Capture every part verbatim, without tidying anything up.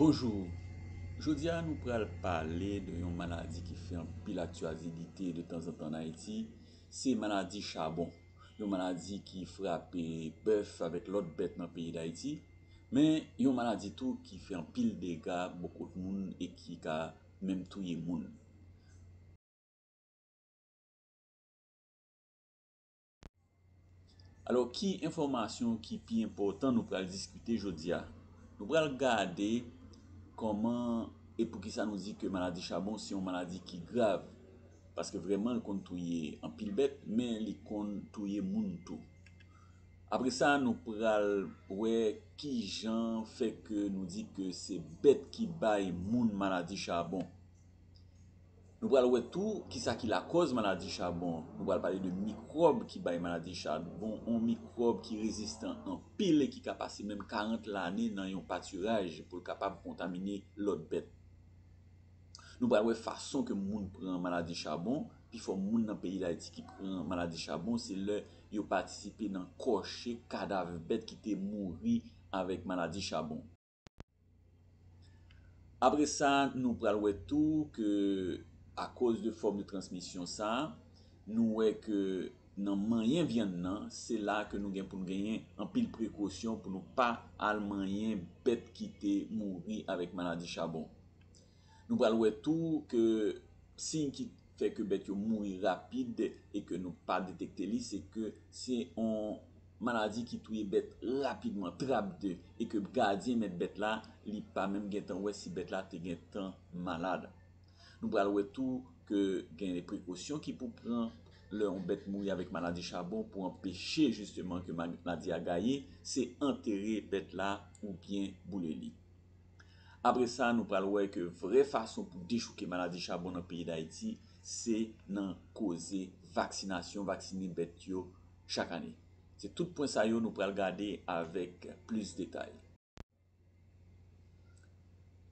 Bonjou. Jodi a, nou pral pale de yon maladi ki fè anpil aktyalite de tanzantan ann Ayiti. Se maladi chabon. Yon maladi ki frape bèf avèk lòt bèt nan peyi Dayiti. Men, yon maladi tou ki fè anpil dega bò kot moun e ki ka menm touye moun. Alò, ki enfòmasyon ki pi enpòtan nou pral diskite jodi a? Nou pral gade kòman e poukisa nou di ke maladi chabon se yon maladi ki grav. Paske vrèman, li konn touye anpil bèt, men li konn touye moun tou. Apre sa, nou pral wè ki jan fè ke nou di ke se bèt ki bay moun maladi chabon. Nou pral wè tou kisa ki lakòz maladi chabon. Nou pral pale de mikwòb ki bay maladi chabon, yon mikwòb ki rezistan anpil e ki ka pase menm karant lane nan yon patiraj pou l kapab kontamine lòt bèt. Nou pral wè fason ke moun pran maladi chabon. Pifò moun nan peyi Dayiti ki pran maladi chabon, se lè yo patisipe nan kòche kadav bèt ki te mouri avèk maladi chabon. Apre sa, nou pral wè tou ke, akoz de fòm de transmisyon sa a, nou wè ke nan manyen vyann nan, se la ke nou gen pou n genyen anpil prekosyon pou nou pa al manyen bèt ki te mouri avèk maladi chabon. Nou pral wè tou ke siy ki fè ke bèt yo mouri rapid e ke nou pa detekte li, se ke se yon maladi ki touye bèt rapidman, trap de, e ke gadyen mèt bèt la, li pa menm gentan wè si bèt la te gentan malad. Nou pral wè tou ke gen de prekosyon ki pou pran lè yon bèt mouri avèk maladi chabon pou anpeche jisteman ke maladi a gaye, se antere bèt la oubyen boule li. Apre sa, nou pral wè ke vrè fason pou dechouke maladi chabon nan peyi Dayiti, se nan koze vaksinasyon, vaksine bèt yo chak ane. Se tout pwen sa yo nou pral gade avèk plis detay.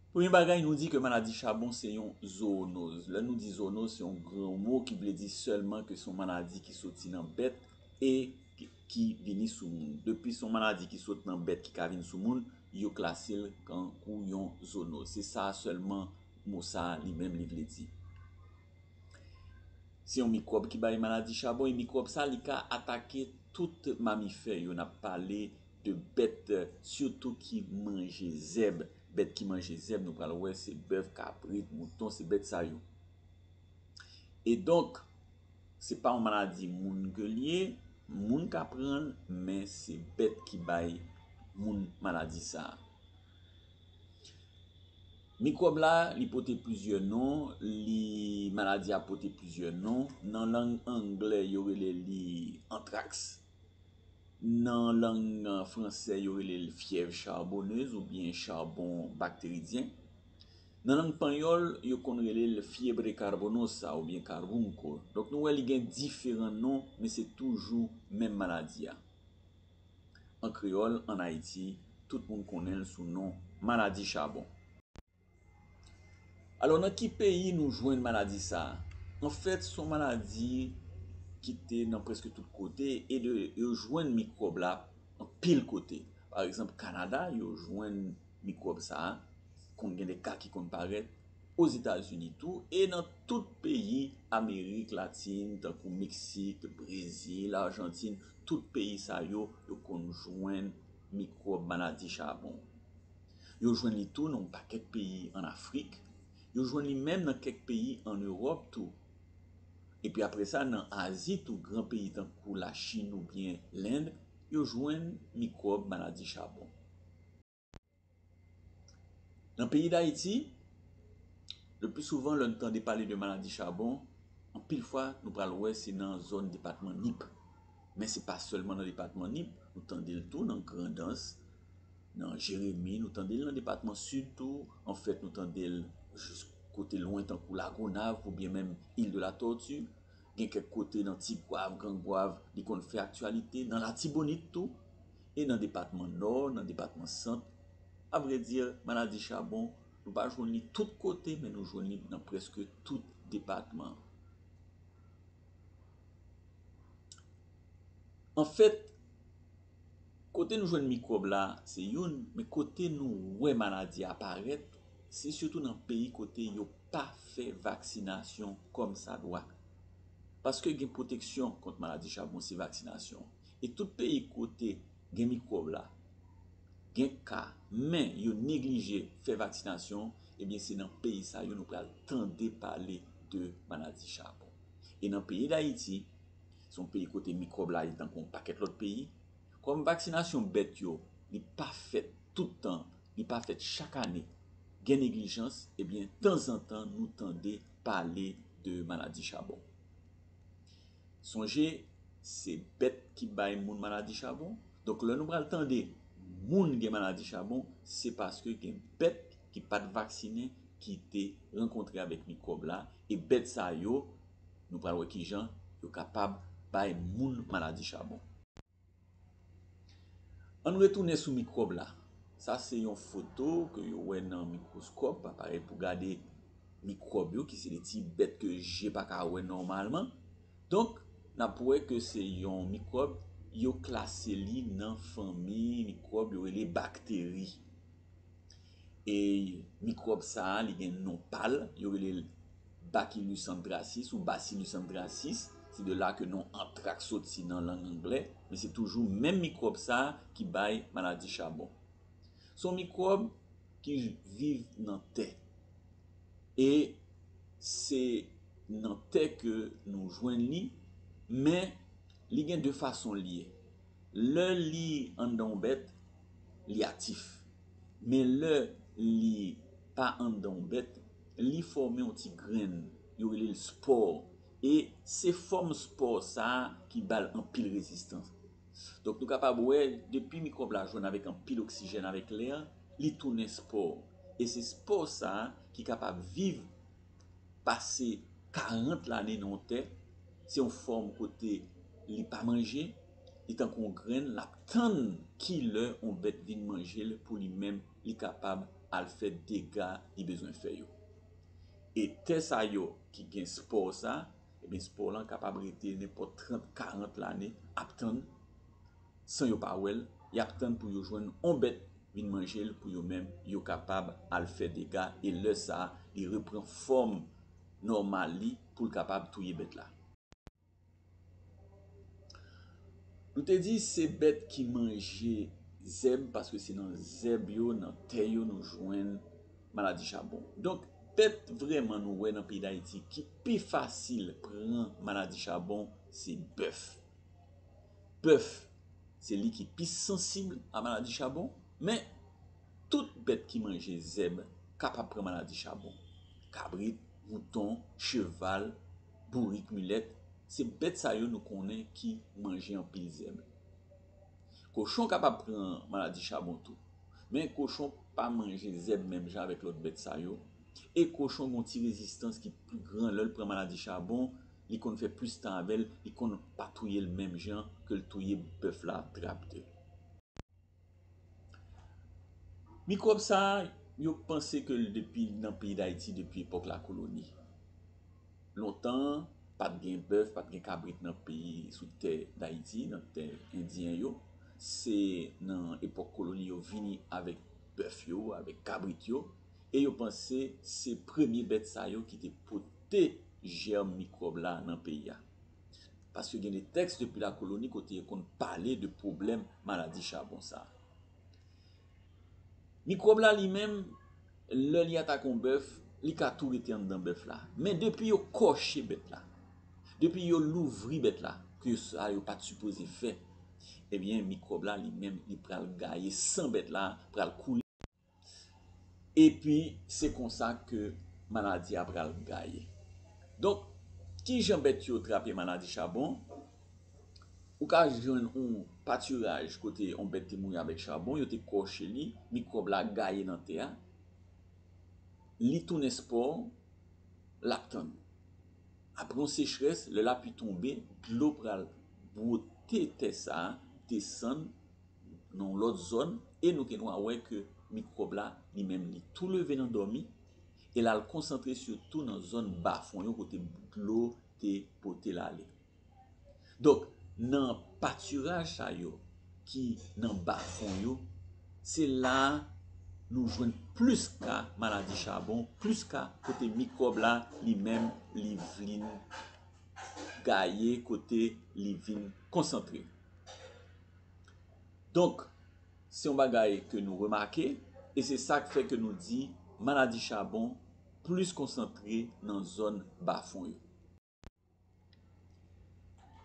Premye bagay, nou di ke maladi chabon se yon zoonoz. Lè nou di zoonoz, se yon gran mo ki vle di sèlman ke se yon maladi ki soti nan bèt e ki, ki vini sou moun. Depi se yon maladi ki sot nan bèt ki ka vin sou moun, yo klase l tankou yon zoonoz. Se sa sèlman mo sa a li menm li vle di. Se yon mikwòb ki bay maladi chabon, e mikwòb sa li ka atake tout mamifè yo. N ap pale de bèt, sitou ki manje zèb. Bèt ki manje zèb, nou pral wè se bèf, kabrit, mouton, se bèt sa yo. E donk, se pa yon maladi moun ke l ye, moun ka pran l, men se bèt ki bay moun maladi sa a. Mikwòb la, li pote plizyè non, li, maladi a pote plizyè non. Nan lang anglè, yo rele li antraks. Nan lang fransè, yo rele l fièv charbonneuse oubyen chabon bakteridyen. Nan lang panyòl, yo konn rele l fiebre carbonosa oubyen carbuncle. Donk, nou wè li gen diferan non, men se toujou menm maladi a. An kreyòl, ann Ayiti, tout moun konnen l sou non maladi chabon. Alò, nan ki peyi nou jwenn maladi sa a? Anfèt, se yon maladi ki te nan prèske tout kote e de, yo jwenn mikwòb la anpil kote. Pa egzanp, Kanada, yo jwenn mikwòb sa a, konn gen de ka ki konn parèt Ozetazini tou, e nan tout peyi Amerik Latin, tankou Meksik, Brezil, Ajantin, tout peyi sa yo, yo konn jwenn mikwòb maladi chabon. Yo jwenn li tou nan yon pakèt peyi ann Afrik. Yo jwenn li menm nan kèk peyi ann Ewòp tou. Epi apre sa, nan Azi tou, gran peyi tankou Lachin oubyen Lend, yo jwenn mikwòb maladi chabon. Nan peyi Dayiti, le pli souvan, lè n tande pale de maladi chabon, anpil fwa, nou pral wè se nan zòn depatman Nip. Men se pa sèlman nan depatman Nip, nou tande l tou nan Grandans, nan Jeremi, nou tande l nan depatman Sid tou. Anfèt, nou tande l jis kote lwen tankou Lagonav oubyen menm Île de la Tortue. Gen kèk kote nan Tigwav, Grangwav, li konn fè aktyalite. Nan Latibonit tou. E nan depatman Nò, nan depatman Sant. Avrèdi, maladi chabon, nou pa jwenn li tout kote, men nou jwenn li nan prèske tout depatman. Anfèt, Kote nou jwenn mikwòb la, se youn, men kote nou wè maladi a parèt, se sitou nan peyi kote yo pa fè vaksinasyon kòmsadwa. Paske gen pwoteksyon kont maladi chabon, se vaksinasyon. E tout peyi kote gen mikwòb la, gen ka, men yo neglije fè vaksinasyon, ebyen se nan peyi sa yo nou pral tande pale de maladi chabon. E nan peyi Dayiti, se yon peyi kote mikwòb la ye tankou yon pakèt lòt peyi. Kòm vaksinasyon bèt yo, li pa fèt tout tan, li pa fèt chak ane, gen neglijans, ebyen tanzantan nou tande pale de maladi chabon. Sonje, se bèt ki bay moun maladi chabon. Donk lè nou pral tande moun gen maladi chabon, se paske gen bèt ki pa t vaksinen ki te rankontre avèk mikwòb la, e bèt sa yo, nou pral wè kijan yo kapab bay moun maladi chabon. Ann retounen sou mikwòb la. Sa se yon foto ke yo wè nan mikwoskòp, aparèy pou gade mikwòb yo, ki se de ti bèt ke je pa ka wè nòmalman. Donk, n ap wè ke se yon mikwòb, yo klase li nan fanmi mikwòb yo rele bakteri. E mikwòb sa a, li gen non pa l, yo rele l Bacillus anthracis ou Bacillus anthracis. Se de la ke non anthrax soti nan lang anglè, men se toujou menm mikwòb sa a ki bay maladi chabon. Se yon mikwòb ki viv nan tè. E se nan tè ke nou jwenn li, men li gen de fason li ye. Lè li anndan yon bèt, li aktif. Men lè li pa anndan yon bèt, li fòme yon ti grenn, yo rele l spò. E se fòm spò sa a ki ba l anpil rezistans. Donk nou kapab wè, depi mikwòb la jwenn avèk anpil oksijèn, avèk lè, li tounen spò. E se spò sa a ki kapab viv pase karant lane nan yon tè. Se yon fòm kote li pa manje, li tankou yon grenn, l ap tann ki lè yon bèt vin manje l pou li menm li kapab al fè dega li bezwen fè yo. E tè sa yo ki gen spò sa, ebyen spò lan kapab rete nenpòt trant, karant lane ap tann san yo pa wè l, y ap tann pou yo jwenn yon bèt vin manje l pou yo menm yo kapab al fè dega, e lè sa a, li repran fòm nòmal li pou l kapab touye bèt la. Nou te di se bèt ki manje zèb, paske se nan zèb yo, nan tè yo nou jwenn maladi chabon. Donk, bèt vrèman nou wè nan peyi Dayiti ki pi fasil pran maladi chabon, se bèf. Bèf, se li ki pi sansib a maladi chabon, men tout bèt ki manje zèb kapab pran maladi chabon. Kabrit, mouton, cheval, bourik, milèt, se bèt sa yo nou konnen ki manje anpil zèb. Kochon kapab pran maladi chabon tou. Men kochon pa manje zèb menm jan avèk lòt bèt sa yo. E kochon gen yon ti rezistans ki pi gran lè l pran maladi chabon, li konn fè plis tan avè l, li konn pa touye l menm jan ke l touye bèf la drapde. Mikwòb sa a, yo panse ke l depi nan peyi Dayiti depi epòk lakoloni. Lontan, pa t gen bèf, pa t gen kabrit nan peyi, sou tè Dayiti, nan tè endyen yo. Se nan epòk koloni yo vini avèk bèf yo, avèk kabrit yo, e yo panse se premye bèt sa yo ki te pote jèm mikwòb la nan peyi a. Paske gen de tèks depi lakoloni kote yo konn pale de pwoblèm maladi chabon sa a. Mikwòb la li menm, lè li atake yon bèf, li ka tou rete anndan bèf la. Men depi yo kòche bèt la, depi yo louvri bèt la, ke sa yo pa t sipoze fè, ebyen mikwòb la li menm li pral gaye san bèt la, pral koule. Epi se konsa ke maladi a pral gaye. Donk, kijan bèt yo trape maladi chabon? Ou ka jwenn yon patiraj kote yon bèt te mouri avèk chabon, yo te kòche li, mikwòb la gaye nan tè a, li tounen spò, l ap tann. Apre yon sechrès, lè lapli tonbe, dlo pral bwote tè sa a, desann nan yon lòt zòn, e nou gen dwa wè ke mikwòb la, li menm, li tou leve nan dòmi, e l al konsantre sitou nan zòn bafon yo kote dlo te pote l ale. Donk, nan patiraj sa yo, ki nan bafon yo, se la a nou jwenn plis ka maladi chabon, plis ka kote mikwòb la li menm li vin gaye, kote li vin konsantre. Donk, se yon bagay ke nou remake, e se sa k fè ke nou di maladi chabon plis konsantre nan zòn bafon yo.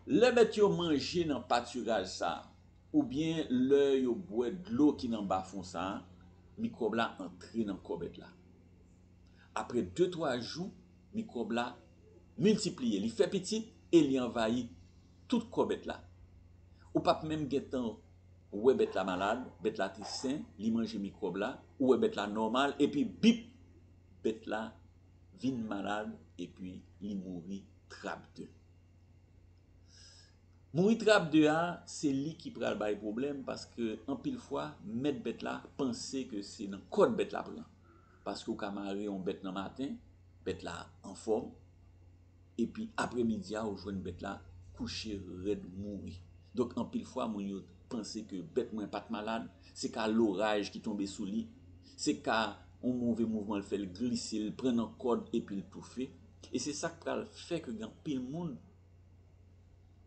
Lè bèt yo manje nan patiraj sa a, oubyen lè yo bwè dlo ki nan bafon sa a, mikwòb la antre nan kò bèt la. Apre de twa jou, mikwòb la miltipliye, li fè pitit e li anvayi tout kò bèt la. Ou p ap menm gentan wè bèt la malad, bèt la te sen, li manje mikwòb la, ou wè bèt la nòmal, epi bip, bèt la vin malad, epi li mouri trapde. Mouri trapde a, se li ki pral bay pwoblèm, paske anpil fwa, mèt bèt la panse ke se nan kòd bèt la pran. Paske ou ka mare yon bèt nan maten, bèt la anfòm, epi apremidi a, ou jwenn bèt la kouche rèd mouri. Donk, anpil fwa, moun yo panse ke bèt mwen pa t malad, se ka loraj ki tonbe sou li, se ka yon move mouvman l fè, l glise, l pran nan kòd epi l toufe. E se sa k pral fè ke gen anpil moun,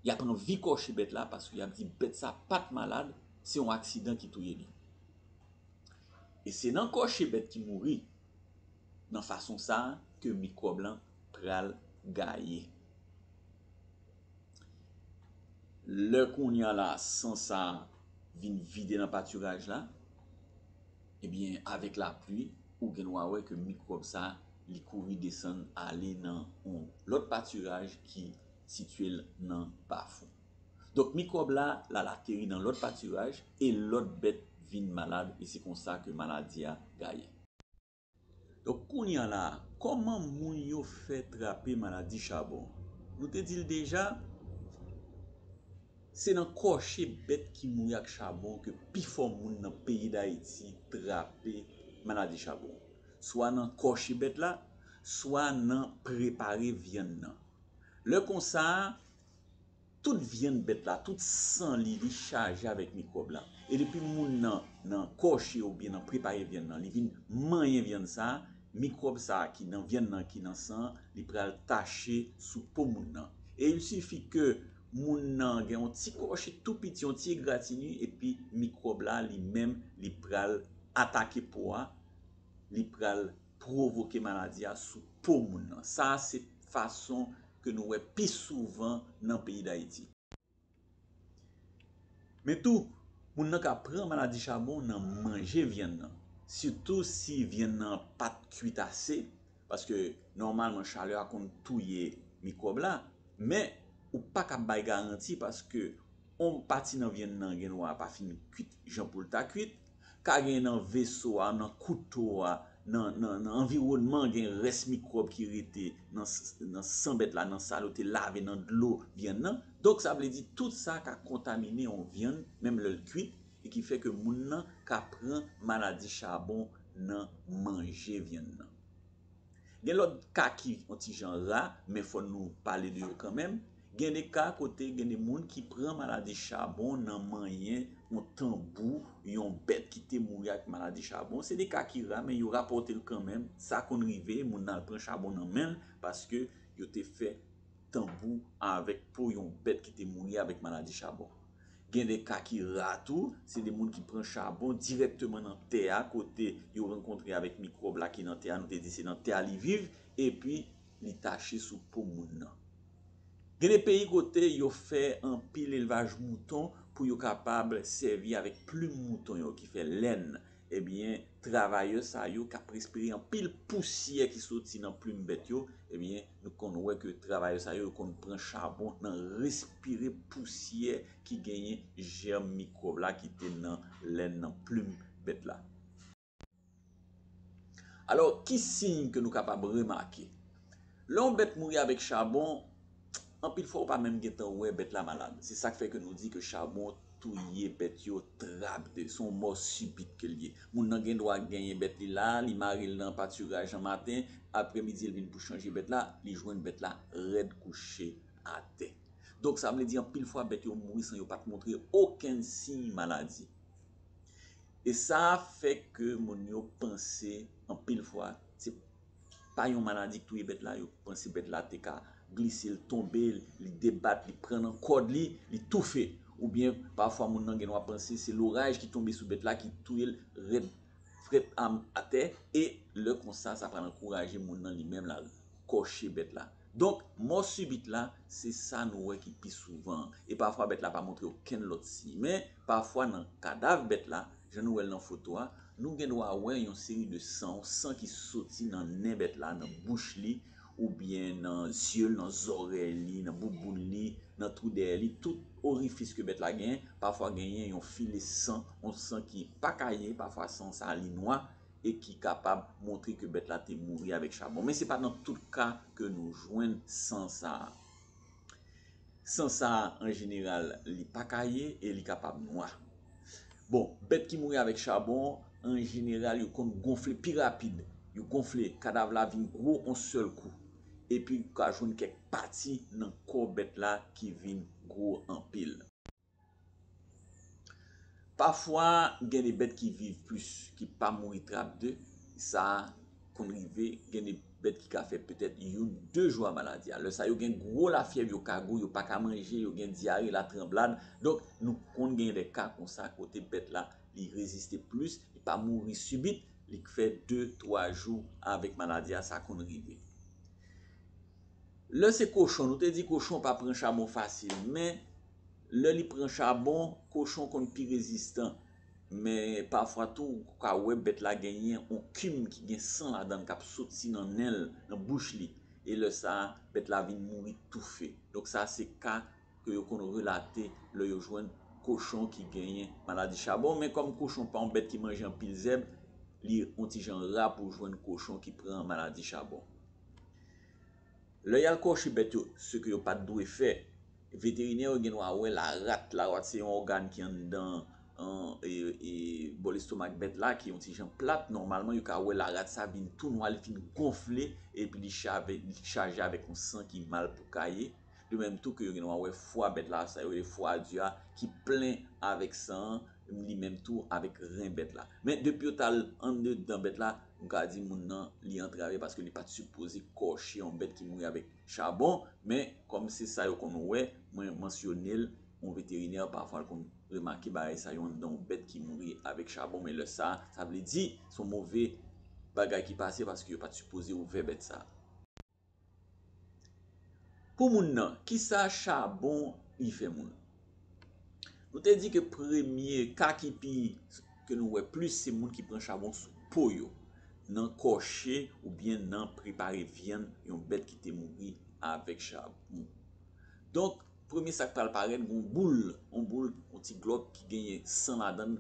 y ap anvi kòche bèt la paske y ap di bèt sa pa t malad, se yon aksidan ki touye li. E se nan kòche bèt ki mouri, nan fason sa a ke mikwòb lan pral gaye. Lè kounye a la, san sa a vin vide nan patiraj la, ebyen, avèk lapli, ou gen dwa wè ke mikwòb sa a, li kouri desann ale nan yon lòt patiraj ki sitye l nan bafon. Donk, mikwòb la, l al ateri nan lòt patiraj e lòt bèt vin malad, e se konsa ke maladi a gaye. Donk, kounye a la, kòman moun yo fè trape maladi chabon? Nou te di l deja, se nan kòche bèt ki mouri ak chabon ke pifò moun nan peyi Dayiti trape maladi chabon. Swa nan kòche bèt la, swa nan prepare vyann nan. Lè konsa a, tout vyann bèt la, tout san li, li chaje avèk mikwòb la. E depi moun nan, nan kòche oubyen nan prepare vyann nan, li vin manyen vyann sa a, mikwòb sa a ki nan vyann nan, ki nan san an, li pral tache sou po moun nan. E il sifi ke moun nan gen yon ti kòche tou piti, yon ti egratini, epi mikwòb la, li menm, li pral atake po a, li pral pwovoke maladi a sou po moun nan. Sa a se fason ke nou wè pi souvan nan peyi Dayiti. Men tou, moun nan ka pran maladi chabon nan manje vyann nan, sitou si vyann nan pa t kwit ase, paske nòmalman chalè a konn touye mikwòb la, men ou pa ka bay garanti paske yon pati nan vyann nan gen dwa pa fin kwit jan pou l ta kwit, ka gen nan veso a, nan kouto a, nan, nan, nan anviwònman, gen rès mikwòb ki rete nan, nan san bèt la, nan sa yo te lave nan dlo vyann nan. Donk, sa vle di tout sa ka kontamine yon vyann, menm lè l kwit, e ki fè ke moun nan ka pran maladi chabon nan manje vyann nan. Gen lòt ka ki yon ti jan ra, men fò nou pale de yo kanmenm. Gen de ka kote gen de moun ki pran maladi chabon nan manyen yon tanbou, yon bèt ki te mouri ak maladi chabon. Se de ka ki ra, men yo rapòte l kanmenm. Sa konn rive, moun nan al pran chabon nan men l, paske yo te fè tanbou avèk po yon bèt ki te mouri avèk maladi chabon. Gen de ka ki ra tou, se de moun ki pran chabon dirèkteman nan tè a, kote yo rankontre avèk mikwòb la ki nan tè a, nou te di se nan tè a li viv, epi li tache sou po moun nan. Gen de peyi kote yo fè anpil elvaj mouton pou yo kapab sèvi avèk plim mouton yo ki fè lèn. Ebyen, travayè sa yo k ap respire anpil pousyè ki soti nan plim bèt yo, ebyen, nou konn wè ke travayè sa yo, yo konn pran chabon nan respire pousyè ki genyen jèm mikwòb la ki te nan lèn nan plim bèt la. Alò, ki siy ke nou kapab remake? Lè yon bèt mouri avèk chabon, anpil fwa ou pa menm gentan wè bèt la malad. Se sa k fè ke nou di ke chabon touye bèt yo trapde. Se yon mò sibit ke l ye. Moun nan gen dwa genyen bèt li la, li mare l nan patiraj an maten, apremidi l vin pou chanje bèt la, li jwenn bèt la rèd kouche atè. Donk, sa vle di anpil fwa bèt yo mouri san yo pa t montre okenn siy maladi. E sa fè ke moun yo panse anpil fwa se pa yon maladi k touye bèt la, yo panse bèt la te ka glise, l tonbe, li debat, li pran nan kòd li, li toufe. Oubyen pafwa moun nan gen dwa panse se loraj ki tonbe sou bèt la ki touye l rèd frèt atè, e lè konsa, sa pral ankouraje moun nan li menm la kòche bèt la. Donk, mò sibit la, se sa nou wè ki pi souvan. E pafwa bèt la pa montre okenn lòt siy. Men, pafwa nan kadav bèt la, jan nou wè l nan foto a, nou gen dwa wè yon seri de san, yon san ki soti nan nen bèt la, nan bouch li, oubyen nan zye l, nan zòrèy li, nan bouboun li, nan twou dèyè li, tout orifis ke bèt la genyen, pafwa genyen yon file san, yon san ki pa kaye, pafwa san sa li nwa, e ki kapab montre ke bèt la te mouri avèk chabon. Men se pa nan tout ka ke nou jwenn san sa a. San sa a, an jeneral, li pa kaye e li kapab nwa. Bon, bèt ki mouri avèk chabon, an jeneral, yo konn gonfle pi rapid. Yo gonfle, kadav la vin gwo yon sèl kou. Epi, ou ka jwenn kèk pati nan kò bèt la ki vin gwo anpil. Pafwa, gen de bèt ki viv plis, ki pa mouri trapde. Sa konn rive, gen de bèt ki ka fè petèt youn, de jou a maladi a. Lè sa, yo gen gwo lafyèv, yo ka gou, yo pa ka manje, yo gen dyare, latranblad. Donk, nou konn gen de ka konsa kote bèt la, li reziste plis, li pa mouri sibit, li fè de, twa jou avèk maladi a, sa konn rive. Lè se kochon, nou te di kochon pa pran chabon fasil, men lè li pran chabon, kochon konn pi rezistan. Men pafwa tou, ou ka wè bèt la genyen yon kim ki gen san ladan l k ap soti nan nen l, nan bouch li. E lè sa a, bèt la vin mouri toufe. Donk sa se ka ke yo konn relate lè yo jwenn kochon ki genyen maladi chabon. Men kòm kochon pa yon bèt ki manje anpil zèb, li yon ti jan ra pou jwenn kochon ki pran maladi chabon. Lè y al kòche bèt yo, se ke yo pa t dwe fè, veterinè yo gen dwa wè larat. Larat se yon ògàn ki anndan, an, e, e, bò lestomak bèt la, ki yon ti jan plat. Nòmalman, yo ka wè larat sa vin tou nwa, li fin gonfle, epi li chave-, li chaje avèk yon san ki mal pou kaye. De menm tou ke yo gen dwa wè fwa bèt la, sa yo rele fwa di a, ki plen avèk san an, li menm tou avèk ren bèt la. Men depi yo t al andedan bèt la, m ka di moun nan li antrave paske li pa t sipoze kòche yon bèt ki mouri avèk chabon. Men kòm se sa yo konn wè, mwen mansyone l, yon veterinè pafwa l konn remake bagay sa yo anndan yon bèt ki mouri avèk chabon. Men lè sa, sa vle di se yon move bagay ki pase paske yo pa t sipoze ouvè bèt sa. Pou moun nan, kisa chabon li fè moun? Nou te di ke premye ka ki pi, ke nou wè plis, se moun ki pran chabon sou po yo, nan kòche oubyen nan prepare vyann yon bèt ki te mouri avèk chabon. Donk, premye sa k pral parèt, gon boul, yon boul, yon ti glòb ki genyen san ladan l,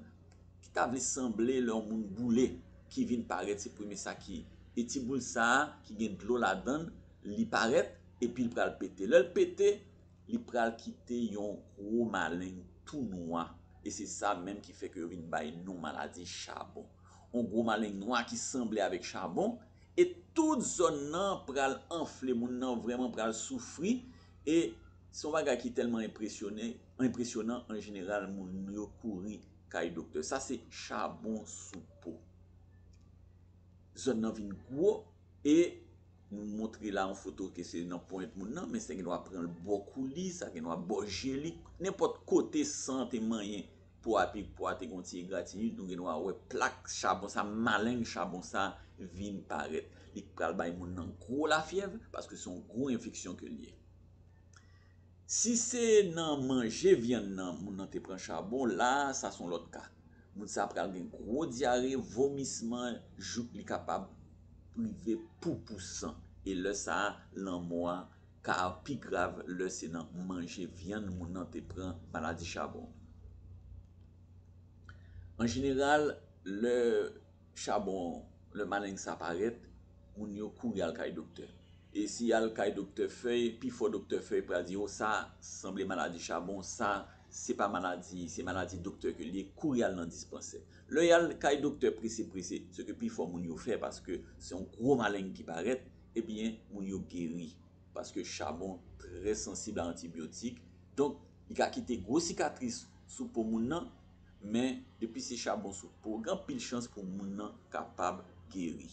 ki ta vle sanble lè yon moun boule, ki vin parèt, se premye sa ki, e ti boul sa a, ki gen dlo ladan l, li parèt, epi l pral pete. Lè l pete, li pral kite yon gwo maleng tou nwa. E se sa menm ki fè ke yo vin bay non maladi chabon. Yon gwo maleng nwa ki sanble avèk chabon, e tout zòn nan pral anfle, moun nan vrèman pral soufri, e se yon bagay ki tèlman enpresyonnen, enpresyonan, an jeneral, moun yo kouri kay doktè. Sa se chabon sou po. Zòn nan vin gwo, e nou montre la yon foto ke se nan ponyèt moun nan, men sa gen dwa pran l bò kou li, sa gen dwa bò je li, nenpòt kote san te manyen po a, pi po a te gon ti egratinid, nou gen dwa wè plak chabon sa, maleng chabon sa vin parèt. Li pral bay moun nan gwo lafyèv, paske se yon gwo enfeksyon ke l ye. Si se nan manje vyann nan moun nan te pran chabon, la, sa se yon lòt ka. Moun sa pral gen gwo dyare, vomisman, jouk li kapab rive poupou san. E lè sa a, lanmò a ka pi grav lè se nan manje vyann moun nan te pran maladi chabon. An jeneral, lè chabon, lè maleng sa parèt, moun yo kouri al kay doktè. E si y al kay doktè fèy, pifò doktè fèy pral di, "O, sa sanble maladi chabon, sa se pa maladi, se maladi doktè ke l ye, kouri al nan dispansè." Lè y al kay doktè prese prese, se ke pifò moun yo fè, paske se yon gwo maleng ki parèt, ebyen, moun yo geri. Paske chabon trè sansib a antibyotik, Donk, li ka kite gwo sikatris sou po moun nan, men depi se chabon sou po, gen anpil chans pou moun nan kapab geri.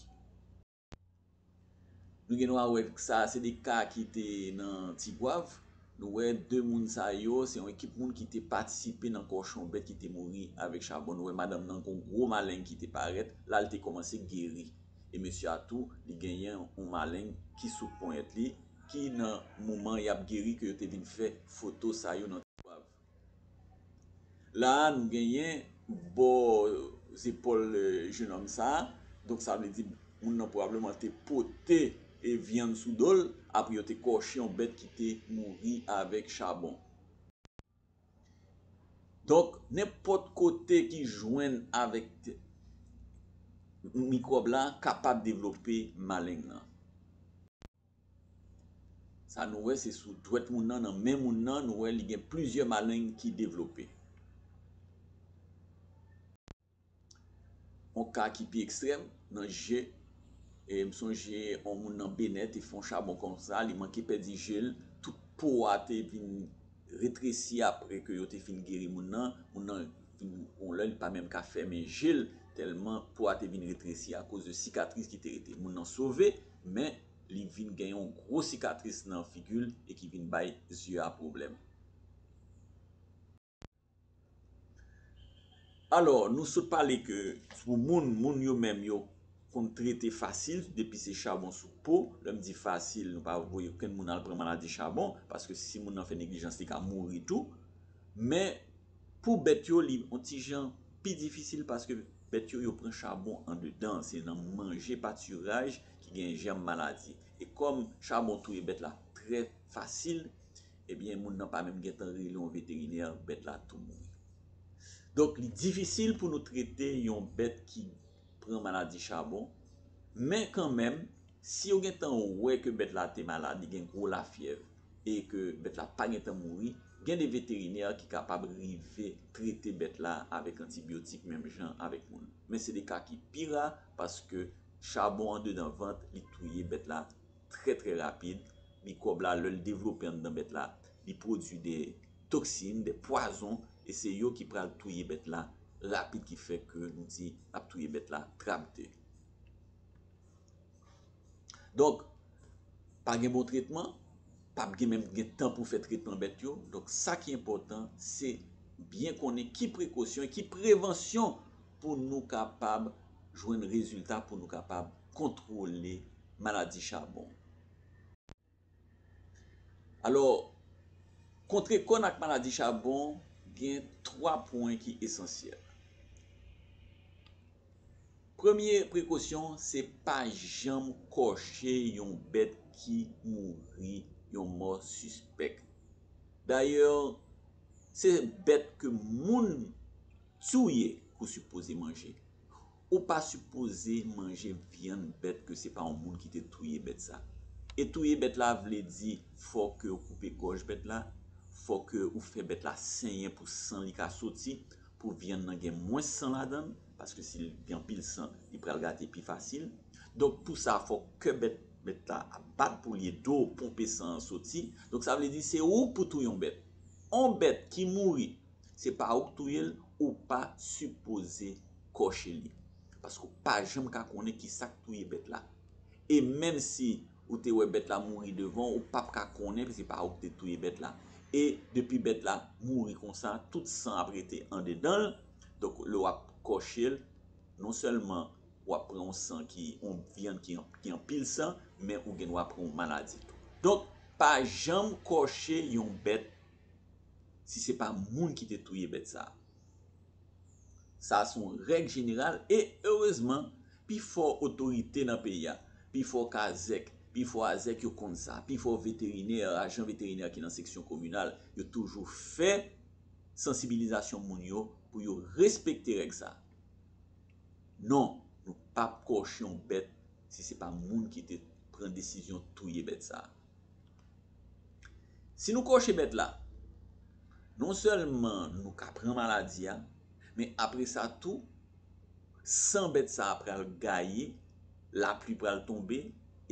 Nou gen dwa wè sa, se de ka ki te nan Tigwav. Nou wè de moun sa yo, se yon ekip moun ki te patisipe nan kòche yon bèt ki te mouri avèk chabon. Nou wè madanm nan gon gwo maleng ki te parèt, la l te kòmanse geri. E mesye a tou, li genyen yon maleng ki sou ponyèt li, ki nan moman y ap geri ke yo te vin fè foto sa yo nan Tigwav. La a, nou genyen bò zepòl, eh, jenòm sa a. Donk, sa vle di, moun nan pwobableman te pote, eh, vyann sou do l, apre yo te kòche yon bèt ki te mouri avèk chabon. Donk, nenpòt kote ki jwenn avèk mikwòb la kapab devlope maleng nan. Sa nou wè, se sou dwèt moun nan, nan men moun nan, nou wè li gen plizyè maleng ki devlope. Yon ka ki pi ekstrèm, nan je, e m sonje yon moun nan Benè te fè yon chabon konsa, li manke pèdi je l, tout po a te vin retresi apre ke yo te fin geri moun nan. Moun nan vin, yon lè, li pa menm ka fèmen je l, tèlman po a te vin retresi akoz de sikatris ki te rete. Moun nan sove, men li vin gen yon gwo sikatris nan figi l e ki vin bay zye a pwoblèm. Alò, nou sot pale ke pou moun, moun yo menm yo konn trete fasil, depi se chabon sou po. Lè m di fasil, nou pa voye okenn moun al pran maladi chabon, paske si moun nan fè neglijans, li ka mouri tou. Men, pou bèt yo, li yon ti jan pi difisil, paske bèt yo, yo pran chabon andedan. Se nan manje patiraj ki gen jèm maladi. E kòm chabon touye bèt la trè fasil, ebyen, moun nan pa menm gentan rele yon veterinè, bèt la tou mouri. Donk, li difisil pou nou trete yon bèt ki pran maladi chabon, men kanmenm, si yo gentan wè ke bèt la te malad, li gen gwo lafyèv, e ke bèt la pa gentan mouri, gen de veterinè ki kapab rive trete bèt la avèk antibyotik menm jan avèk moun. Men se de ka ki pi ra, paske chabon andedan vant, li touye bèt la trè, trè rapid. Mikwòb la, lè l devlope anndan bèt la, li pwodui de toksin, de pwazon, e se yo ki pral touye bèt la rapid, ki fè ke nou di n ap touye bèt la trapde. Donk, pa gen bon tretman, p ap gen menm gen tan pou fè tretman bèt yo. Donk, sa ki enpòtan, se byen konnen ki prekosyon e ki prevansyon pou nou kapab jwenn rezilta, pou nou kapab kontwole maladi chabon. Alò, kontre kòn ak maladi chabon, gen twa pwen ki esansyèl. Premye prekosyon, se pa janm kòche yon bèt ki mouri yon mò sispèk. Dayè, se bèt ke moun touye ou sipoze manje. Ou pa sipoze manje vyann bèt ke se pa yon moun ki te touye bèt sa. E touye bèt la vle di fò ke ou koupe gòj bèt la, fò ke ou fè bèt la senyen pou san li ka soti, pou vyann nan gen mwens san ladan l, paske si l gen anpil san, li pral gate pi fasil. Donk, pou sa, fò kè bèt, bèt la ap bat pou l, e do ponpe san an soti. Donk, sa vle di se ou pou touye yon bèt. Yon bèt ki mouri, se pa ou k touye l, ou pa sipoze kòche li. Paske ou pa janm ka konnen ki sa k touye bèt la. E menm si ou te wè bèt la mouri devan w, ou p ap ka konnen, se pa ou k te touye bèt la. E depi bèt la mouri konsa, tout san ap rete andedan l. Donk, lè w ap kòche l, non sèlman w ap pran yon san ki, yon vyann ki an-, ki anpil san, men ou gen dwa pran yon maladi tou. Donk, pa janm kòche yon bèt si se pa moun ki te touye bèt sa. Sa se yon règ jeneral e, erezman, pifò otorite nan peyi a, pifò kazèk, pifò azèk yo konn sa, pifò veterinè, ajan veterinè ki nan seksyon kominal, yo toujou fè sansibilizasyon moun yo pou yo respekte règ sa. Non, nou p ap kòche yon bèt si se pa moun ki te pran desizyon touye bèt sa. Si nou kòche bèt la, non sèlman nou ka pran maladi a, men apre sa tou, san bèt sa a pral gaye, lapli pral tonbe,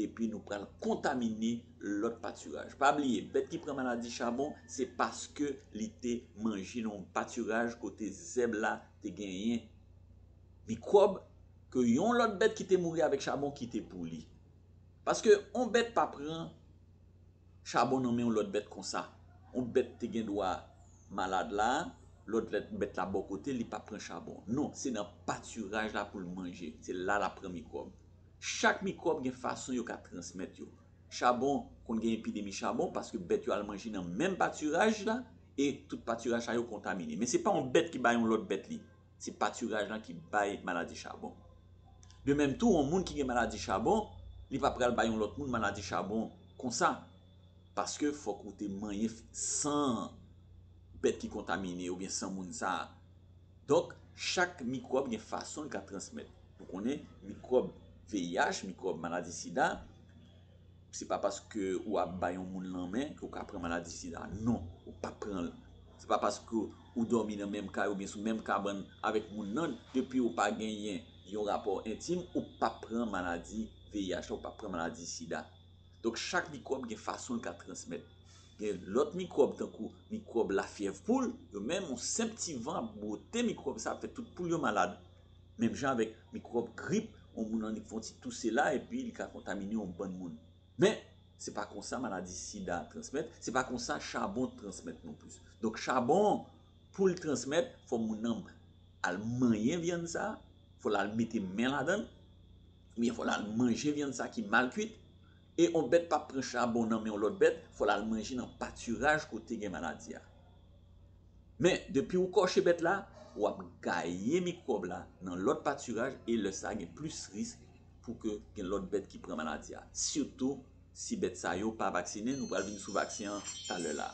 epi nou pral kontamine lòt patiraj. Pa bliye, bèt ki pran maladi chabon, se paske li te manje nan yon patiraj kote zèb la te genyen mikwòb ke yon lòt bèt ki te mouri avèk chabon kite pou li. Paske yon bèt pa pran chabon nan men yon lòt bèt konsa. Yon bèt te gen dwa malad la, lòt lèt bèt la bò kote, li pa pran chabon. Non, se nan patiraj la pou l manje. Se la l ap pran mikwòb. Chak mikwòb gen fason yo ka transmèt yo. Chabon konn gen epidemi chabon paske bèt yo al manje nan menm patiraj la e tout patiraj sa yo kontamine. Men se pa yon bèt ki bay yon lòt bèt li. Se patiraj lan ki bay maladi chabon. De menm tou, yon moun ki gen maladi chabon, li pa pral bay yon lòt moun maladi chabon konsa. Paske fòk ou te manyen san bèt ki kontamine oubyen san moun sa a. Donk, chak mikwòb gen fason l ka transmèt. Nou konnen mikwòb V I H, mikwòb maladi sida, se pa paske w ap bay yon moun lanmen ke w ka pran maladi sida. Non, ou p ap pran l. Se pa paske ou dòmi nan menm kay oubyen sou menm kabann avèk moun nan, depi ou pa genyen yon rapò entim, ou p ap pran maladi V I H la, ou p ap pran maladi sida. Donk, chak mikwòb gen fason l ka transmèt. Gen lòt mikwòb, tankou mikwòb lafyèv poul, yo menm, yon senp ti van ap bwote mikwòb sa, ap fè tout poul yo malad. Menm jan avèk mikwòb grip, yon moun annik fè yon ti touse la, epi li ka kontamine yon bann moun. Men, se pa konsa maladi sida transmèt, se pa konsa chabon transmèt non plis. Donk, chabon, pou l transmèt, fò moun nan al manyen vyann sa, fò l al mete men ladan l, oubyen fò l al manje vyann sa ki mal kuit. E yon bèt p ap pran chabon nan men yon lòt bèt, fò l al manje nan patiraj kote gen maladi a. Men, depi ou kòche bèt la, w ap gaye mikwòb la nan lòt patiraj e lè sa gen plis risk pou ke gen lòt bèt ki pran maladi a. Sitou si bèt sa yo pa vaksinen, nou pral vin sou vaksen an talè la.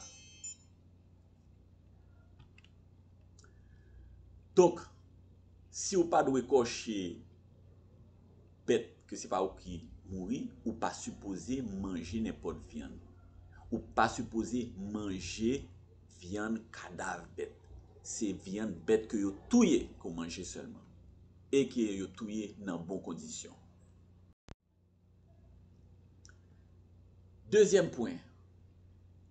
Donk, si w pa dwe kòche bèt ke se pa ou ki mouri, ou pa sipoze manje nenpòt vyann. Ou pa sipoze manje vyann kadav bèt. Se vyann bèt ke yo touye ke w manje sèlman. E ke yo touye nan bon kondisyon. Dezyèm pwen,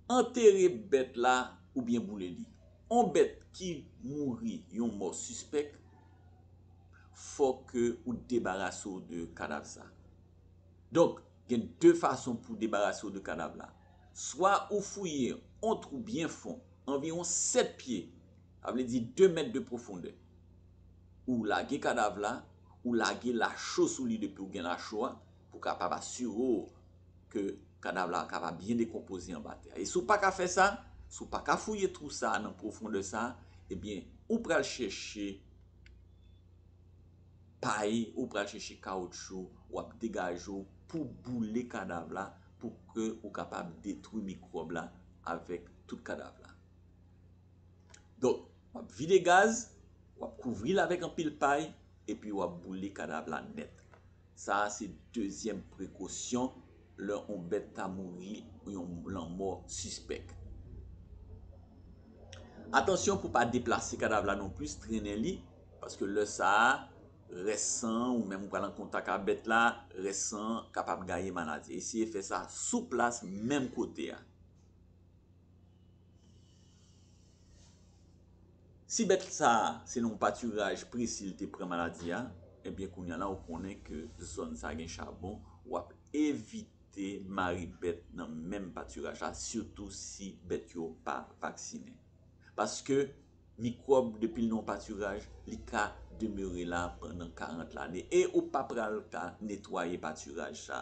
antere bèt la oubyen boule li. On bèt ki mouri yon mò sispèk, fò ke ou debarase w de kadav sa. Donk, gen de fason pou debarase w de kadav la. Swa ou fouye on twou byen fon, anviwon sèt pye, sa vle di de mèt de pwofondè. Ou lage kadav la, ou lage lacho sou li depi ou gen lacho a, pou kapab asire w ke kadav la kapab byen dekonpoze anba tè a. E si w pa ka fè sa, si w pa ka fouye twou sa a nan pwofondè sa a, ebyen, ou pral chèche pay, ou pral chèche kawoutchou, w ap degaje w pou boule kadav la, pou ke ou kapab detwi mikwòb la avèk tout kadav la. Donk, w ap vide gaz, w ap kouvri l avèk anpil pay, epi w ap boule kadav la nèt. Sa a se dezyèm prekosyon lè yon bèt ta mouri yon lanmò sispèk. Atansyon pou pa deplase kadav la non plis, trennen li, paske lè sa a, rès san an, ou menm ou pral an kontak ak bèt la, rès san an kapab gaye maladi. Eseye fè sa sou plas, menm kote a. Si bèt sa a, se nan yon patiraj presi l te pran maladi a, ebyen, kounye a la, ou konnen ke zòn sa a gen chabon, w ap evite mare bèt nan menm patiraj la, sitou si bèt yo pa vaksinen. Paske mikwòb, depi l nan yon patiraj, li ka demere la pandan karant lane. E ou pa pral ka netwaye patiraj sa.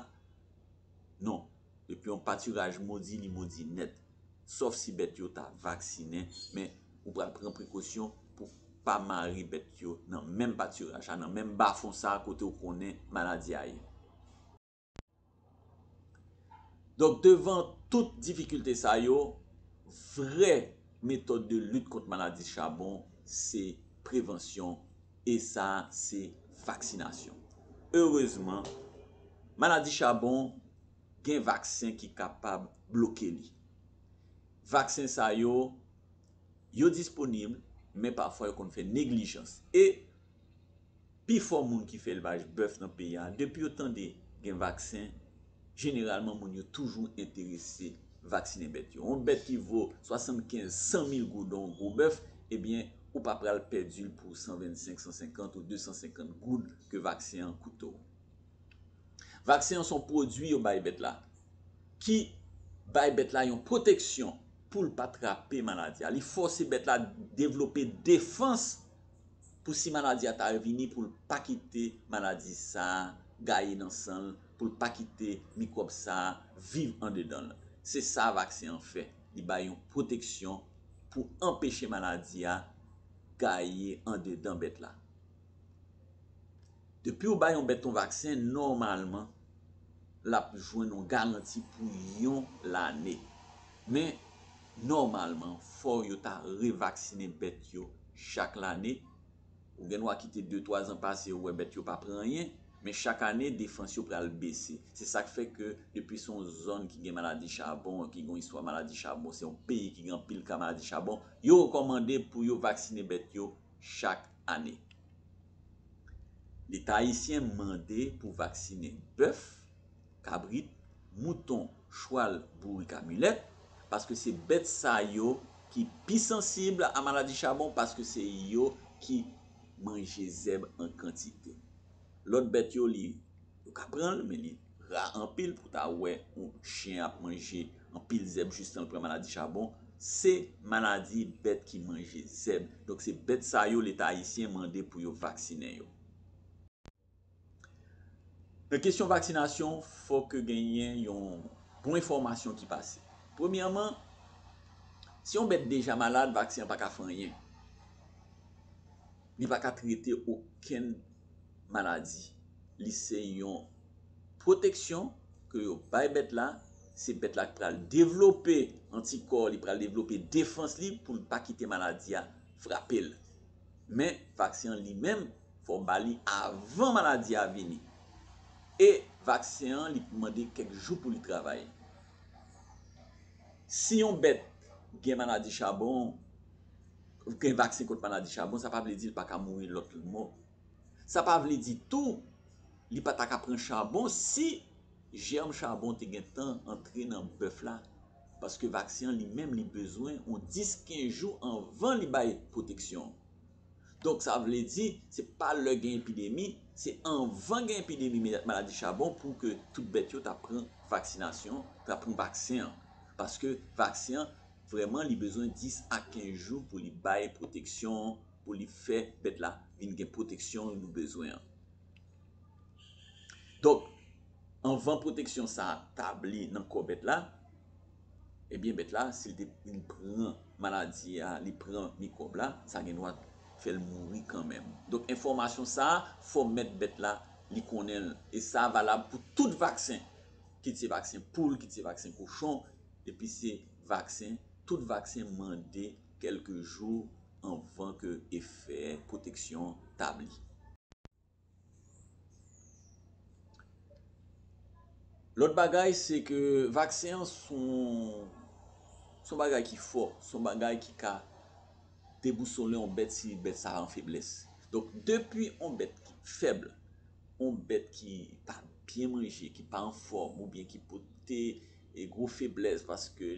Non. Depi yon patiraj modi, li modi nèt. Sòf si bèt yo ta vaksinen, men ou pral pran prekosyon pou pa mare bèt yo nan menm patiraj la, nan menm bafon sa a kote ou konnen maladi a ye. Donk, devan tout difikilte sa yo, vrè metòd de lit kont maladi chabon, se prevansyon, e sa, se vaksinasyon. Erezman, maladi chabon, gen vaksen ki kapab bloke li. Vaksen sa yo, yo disponib, men pafwa yo konn fè neglijans. E pifò moun ki fè elvaj bèf nan peyi a, depi yo tande gen vaksen, Jeneralman, moun yo toujou enterese vaksinen bèt yo. Yon bèt ki vo swasannkenz, san mil goud, yon gwo bèf, ebyen, ou pa pral pèdi l pou san vennsenk, san senkant ou de san senkant goud ke vaksen an koute w. Vaksen an se yon pwodui yo bay bèt la, ki bay bèt la yon pwoteksyon pou l pa trape maladi a. Li fòse bèt la devlope defans pou si maladi a ta vini, pou l pa kite maladi sa a gaye nan san l, pou l pa kite mikwòb sa a viv andedan l. Se sa vaksen an fè. Li bay yon pwoteksyon pou anpeche maladi a gaye andedan bèt la. Depi w bay yon bèt yon vaksen, nòmalman, l ap jwenn yon garanti pou yon lane. Men, nòmalman, fò yo ta revaksinen bèt yo chak lane. Ou gen dwa kite de, twa zan pase, ou wè bèt yo pa pran anyen, men chak ane, defans yo pral bese. Se sa k fè ke depi se yon zòn ki gen maladi chabon, ki gen yon istwa maladi chabon, se yon peyi ki gen anpil ka maladi chabon, yo rekòmande pou yo vaksinen bèt yo chak ane. Leta ayisyen mande pou vaksinen bèf, kabrit, mouton, chwal, bourik a milèt, paske se bèt sa yo ki pi sansib a maladi chabon, paske se yo ki manje zèb an kantite. Lòt bèt yo, li, yo ka pran l, men li ra anpil pou ta wè yon chen ap manje anpil zèb jistan l pran maladi chabon. Se maladi bèt ki manje zèb. Donk, se bèt sa yo Leta ayisyen mande pou yo vaksinen yo. Nan kesyon vaksinasyon, fòk genyen yon bon enfòmasyon ki pase. Premyèman, si yon bèt deja malad, vaksen an pa ka fè anyen. Li pa ka trete okenn maladi. Li se yon pwoteksyon ke yo bay bèt la. Se bèt la ki pral devlope antikò, li pral devlope defans li pou l pa kite maladi a frape l. Men, vaksen an li menm, fò w ba li avan maladi a vini. E vaksen an, li mande kèk jou pou li travay. Si yon bèt gen maladi chabon, gen vaksen kont maladi chabon, sa pa vle di l pa ka mouri lòt mò. Sa pa vle di tou, li pa ta ka pran chabon si jèm chabon te gentan antre nan bèf la. Paske vaksen an li menm, li bezwen yon dis, kenz jou anvan li bay pwoteksyon. Donk, sa vle di, se pa lè gen epidemi, se anvan gen epidemi me-, maladi chabon pou ke tout bèt yo ta pran vaksinasyon, ta pran vaksen an. Paske vaksen an, vrèman, li bezwen dis a kenz jou pou li bay pwoteksyon, pou li fè bèt la vin gen pwoteksyon nou bezwen an. Donk, anvan pwoteksyon sa a tabli nan kò bèt la, ebyen, bèt la, si l te vin pran maladi a, li pran mikwòb la, sa gen dwa fè l mouri kanmenm. Donk, enfòmasyon sa a, fò mèt bèt la, li konnen l. E sa valab pou tout vaksen. Kit se vaksen poul, kit se vaksen kochon, epi se vaksen, tout vaksen mande kèlke jou anvan ke efè pwoteksyon tabli. Lòt bagay, se ke vaksen an se yon, se yon bagay ki fò, se yon bagay ki ka debousole yon bèt si bèt sa an feblès. Donk, depi yon bèt ki fèb, yon bèt ki pa byen manje, ki pa anfòm, oubyen ki pote e gwo feblès paske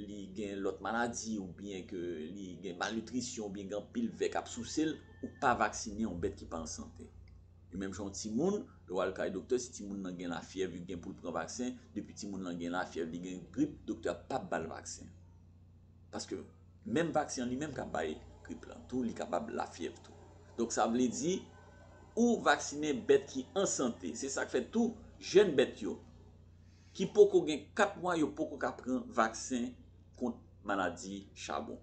li gen lòt maladi oubyen ke li gen malnitrisyon oubyen gen anpil vè k ap souse l, ou pa vaksinen yon bèt ki pa an sante. E menm jan yon timoun, lè w al kay doktè, si timoun nan gen lafyèv, li gen pou l pran vaksen, depi timoun nan gen lafyèv, li gen grip, doktè a p ap ba l vaksen. Paske menm vaksen an li menm ka bay grip lan tou, li kapab lafyèv tou. Donk sa vle di, ou vaksinen bèt ki an sante. Se sa k fè tou, jèn bèt yo, ki poko gen kat mwa, yo poko ka pran vaksen kont maladi chabon.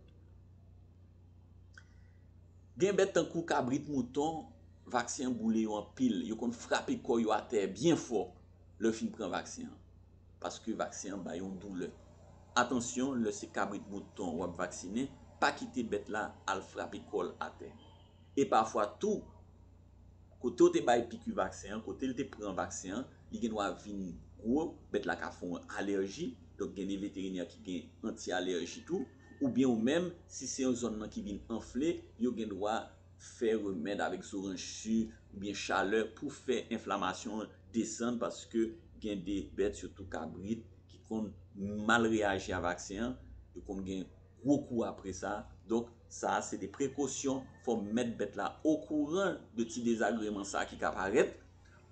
Gen bèt tankou kabrit, mouton, vaksen an boule yo anpil. Yo konn frape kò yo atè byen fò lè yo fin pran vaksen an. Paske vaksen an ba yo yon doulè. Atansyon, lè se kabrit, mouton w ap vaksinen, pa kite bèt la al frape kò l atè. E pafwa tou, kote w te bay piki vaksen an, kote l te pran vaksen an, li gen dwa vin gwo, bèt la ka fè yon alèji, donk gen de veterinè ki gen anti-alèji tou, oubyen ou menm, si se yon zòn nan ki vin anfle, yo gen dwa fè remèd avèk zoranj si oubyen chalè pou fè enflamasyon an desann, paske Gen de bèt, sitou kabrit, ki konn mal reyaji a vaksen an, yo konn gen gwo kou apre sa. Donk, sa a se de prekosyon, fò w mèt bèt la okouran de ti dezagreman sa a ki ka parèt,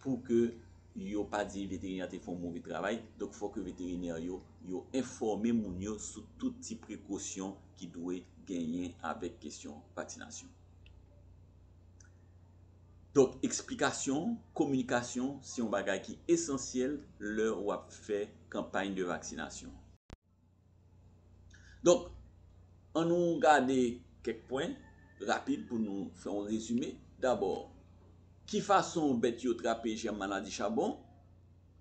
pou ke yo pa di veterinè a te fè yon move travay. Donk, fò ke veterinè yo, yo enfòme moun yo sou tout ti prekosyon ki dwe genyen avèk kesyon vaksinasyon. Donk, eksplikasyon, kominikasyon, se yon bagay ki esansyèl lè w ap fè kanpay de vaksinasyon. Donk, ann nou gade kèk pwen rapid pou nou fè yon rezime. Dabò, ki fason bèt yo trape jèm maladi chabon?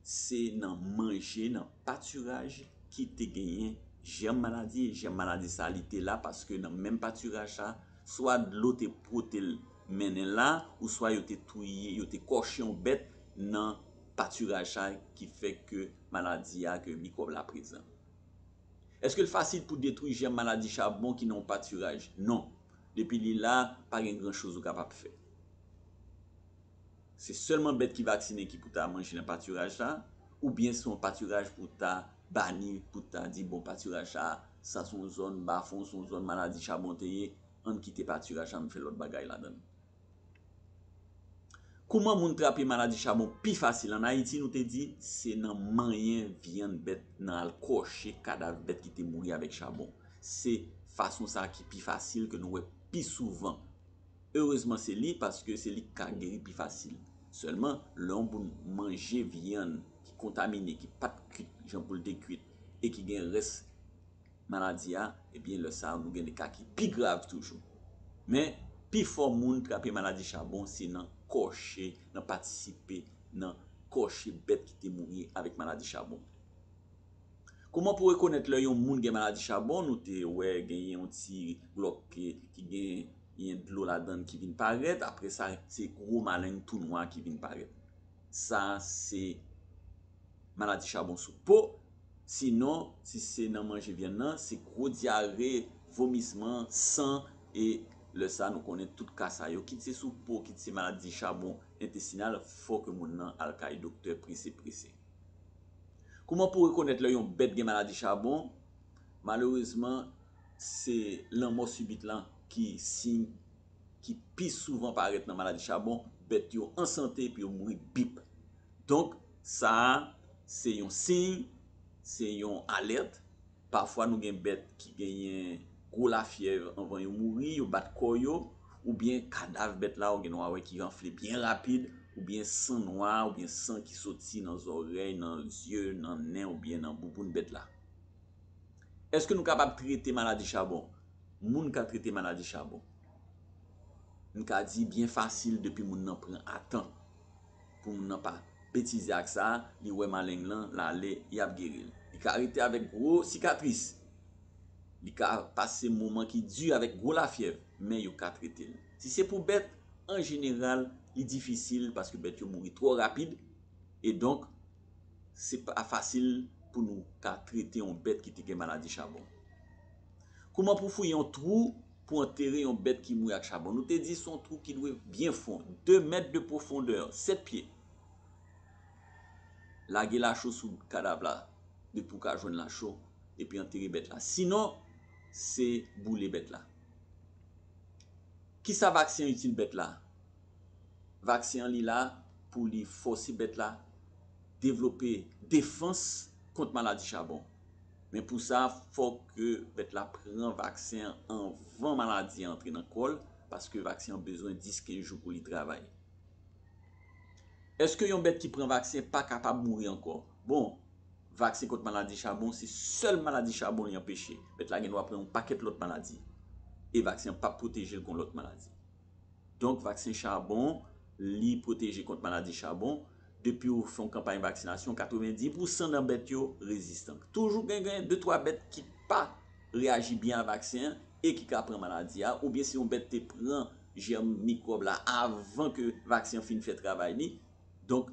Se nan manje, nan patiraj ki te genyen jèm maladi, e jèm maladi sa li te la paske nan menm patiraj sa, swa dlo te pote l mennen la, ou swa yo te touye, yo te kòche yon bèt nan patiraj sa ki fè ke maladi a, ke mikwòb la prezan. Èske l fasil pou detwi jèm maladi chabon ki nan yon patiraj? Non. Depi li la, pa gen gran choz ou kapab fè. Se sèlman bèt ki vaksinen ki pou ta manje nan patiraj la, oubyen se yon patiraj pou ta bani, pou ta di, bon, patiraj sa, sa se yon zòn bafon, se yon zòn maladi chabon te ye, ann kite patiraj la, ann fè lòt bagay ladan l. Kouman moun trape maladi chabon pi fasil? Ann Ayiti, nou te di, se nan manyen vyann bèt, nan al kòche kadav bèt ki te mouri avèk chabon. Se fason sa a ki pi fasil, ke nou wè pi souvan. Erezman, se li, paske se li ki ka geri pi fasil. Sèlman, lè yon moun manje vyann ki kontamine, ki pa t kwit jan pou l te kwit, e ki gen rès maladi a, ebyen, lè sa a, nou gen de ka ki pi grav toujou. Men, pifò moun trape maladi chabon, se nan kòche, nan patisipe, nan kòche bèt ki te mouri avèk maladi chabon. Kouman pou rekonèt lè yon moun gen maladi chabon? Nou te wè genyen yon ti glòk ki, ki genyen dlo ladan l ki vin parèt. Apre sa, se gwo maleng tou nwa ki vin parèt. Sa se maladi chabon sou po. Sinon, si se nan manje vyann nan, se gwo dyare, vomisman, san, e lè sa nou konnen tout ka sa yo, kit se sou po, kit se maladi chabon entestinal, fò ke moun nan al kay doktè prese prese. Kouman pou rekonèt lè yon bèt gen maladi chabon? Malerezman, se lanmò sibit lan ki siy ki pi souvan parèt nan maladi chabon. Bèt yo an sante epi yo mouri bip. Donk, sa a se yon siy, se yon alèt. Pafwa, nou gen bèt ki genyen gwo lafyèv anvan yo mouri, yo bat kò yo, oubyen kadav bèt la, ou gen dwa wè ki anfle byen rapid, oubyen san nwa, oubyen san ki soti nan zòrèy, nan zye, nan nen, oubyen nan bouboun bèt la. Èske nou kapab trete maladi chabon? Moun ka trete maladi chabon. M ka di byen fasil depi moun nan pran atan. Pou moun nan pa betize ak sa, li wè maleng lan, l ale, y ap geri l. Li ka rete avèk gwo sikatris. Li ka pase moman ki di avèk gwo lafyèv, men yo ka trete l. Si se pou bèt, an jeneral, li difisil paske bèt yo mouri twò rapid. E donk, se pa fasil pou nou ka trete yon bèt ki te gen maladi chabon. Kouman pou fouye yon twou pou antere yon bèt ki mouri ak chabon? Nou te di se yon twou ki dwe byen fon, de mèt de pwofondè, sèt pye. Lage lacho sou kadav la, depi w ka jwenn lacho, epi antere bèt la. Sinon, se boule bèt la. Kisa vaksen an itil bèt la? Vaksen an li la pou li fòse bèt la devlope defans kont maladi chabon. Men pou sa, fòk ke bèt la pran vaksen an anvan maladi an antre nan kò l, paske vaksen an bezwen dis kenz jou pou li travay. Èske yon bèt ki pran vaksen pa kapab mouri ankò? Bon, vaksen kont maladi chabon, se sèl maladi chabon li anpeche. Bèt la gen dwa pran yon pakèt lòt maladi. E vaksen an p ap pwoteje l kont lòt maladi. Donk, vaksen chabon, li pwoteje kont maladi chabon. Depi w fè yon kanpay vaksinasyon, katrevenndis pousan nan bèt yo rezistan. Toujou gen, gen de twa bèt ki pa reyaji byen a vaksen an e ki ka pran maladi a, oubyen si yon bèt te pran jèm mikwòb la avan ke vaksen an fin fè travay li, donk,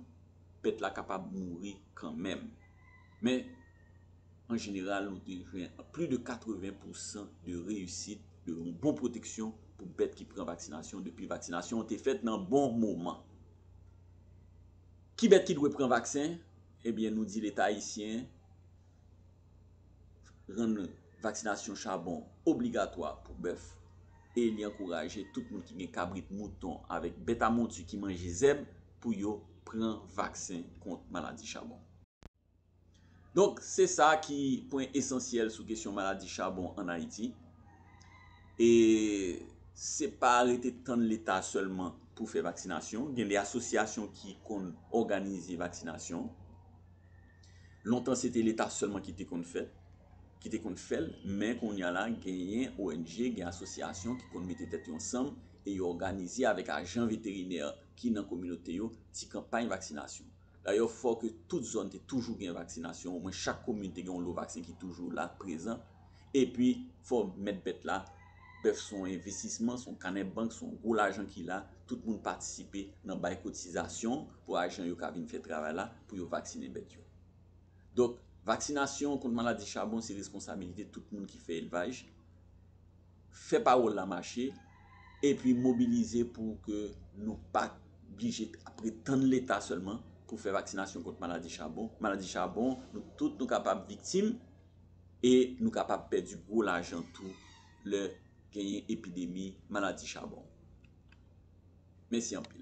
bèt la kapab mouri kanmenm. Men, an jeneral, nou te jwenn plis de katreven pousan de reyisit, de yon bon pwoteksyon pou bèt ki pran vaksinasyon depi vaksinasyon an te fèt nan bon moman. Ki bèt ki dwe pran vaksen? Ebyen, nou di Leta ayisyen rann vaksinasyon chabon obligatwa pou bèf e li ankouraje tout moun ki gen kabrit, mouton avèk bèt a monti ki manje zèb pou yo pran vaksen kont maladi chabon. Donk, se sa ki pwen esansyèl sou kesyon maladi chabon ann Ayiti. E se pa rete tann Leta sèlman pou fè vaksinasyon. Gen de asosyasyon ki konn òganize vaksinasyon. Lontan, se te Leta sèlman ki te konn fè, ki te konn fè l, men kounye a la, genyen O N G, gen asosyasyon ki konn mete tèt yo ansanm e yo òganize avèk ajan veterinè ki nan kominote yo ti kanpay vaksinasyon. Dayè, fò ke tout zòn te toujou gen vaksinasyon, omwen chak komin te gen yon lo vaksen ki toujou la, prezan. Epi, fò mèt bèt la, bèf se yon envestisman, se yon kanè bank, se yon gwo lajan ki la, tout moun patisipe nan bay kotizasyon pou ajan yo ka vin fè travay la, pou yo vaksinen bèt yo. Donk, vaksinasyon kont maladi chabon se responsabilite tout moun ki fè elvaj. Fè pawòl la mache, epi mobilize pou ke nou pa blije ap ret tann Leta sèlman pou fè vaksinasyon kont maladi chabon. Maladi chabon, nou tout nou kapab viktim e nou kapab pèdi gwo lajan tou lè genyen epidemi maladi chabon. Mèsi anpil.